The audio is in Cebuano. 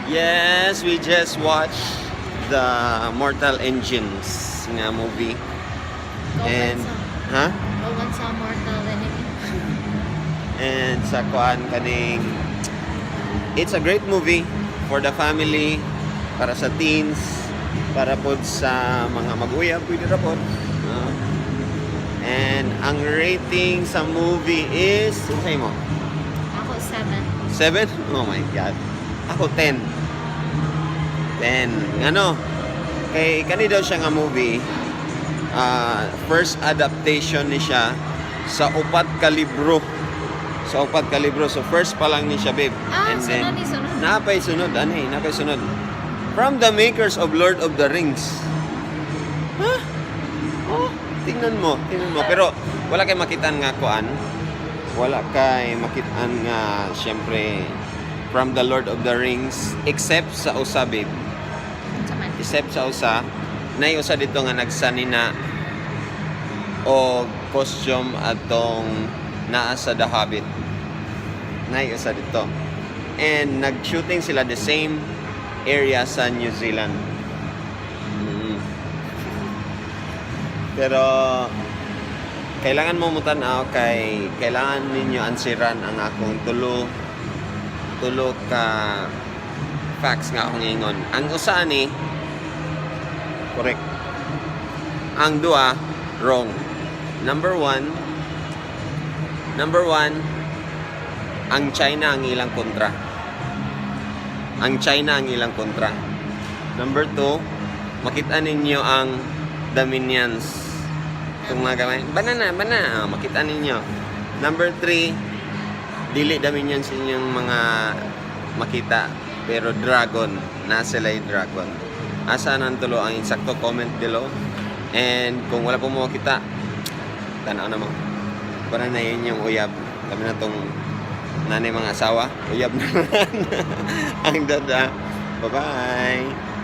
Yes, we just watched the Mortal Engines nga movie. And ha? Kauban sa mortal enemy. And sa kuan kaning, it's a great movie for the family, para sa teens, para pod sa mga mag-uyab, pwede ra pod. Ah. And ang rating sa movie is, unsay mo? Ako, 7. 7? Oh my God. Ako, 10. 10. Ano? Kay kani daw siya nga movie, first adaptation ni siya sa upat ka libro. Sa upat ka libro. So first pa lang ni siya, babe. Ah, And then, sunod ni sunod. Napay sunod, ani, napay sunod. From the makers of Lord of the Rings. Huh? Oh, tingnan mo, tingnan mo. Pero wala kay makitaan nga kuan. Wala kay makitaan nga syempre from the Lord of the Rings except sa usa, babe. Unsa man? Except sa usa, nay usa dito nga nagsanina o costume atong naa sa The Hobbit. Nay usa dito. And nag-shooting sila the same area sa New Zealand. Pero kailangan mo mutan-aw kay kailangan ninyo ansiran ang akong tulo tulo ka facts nga akong ingon. Ang usa ani correct. Ang duha, wrong. Number one, ang China ang ilang kontra. Ang China ang ilang kontra. Number two, makita ninyo ang The Minions. Itong mga gamay. Banana, banana. Oh, makita ninyo. Number three, dili The Minions inyong mga makita. Pero dragon. Nasa sila yung dragon. Asa nang tulo ang insakto, comment below. And kung wala po mo makita, tanaw na mo. Para na yun yung uyab. Kami na tong nanay mga asawa. Uyab na ang dada. Bye-bye.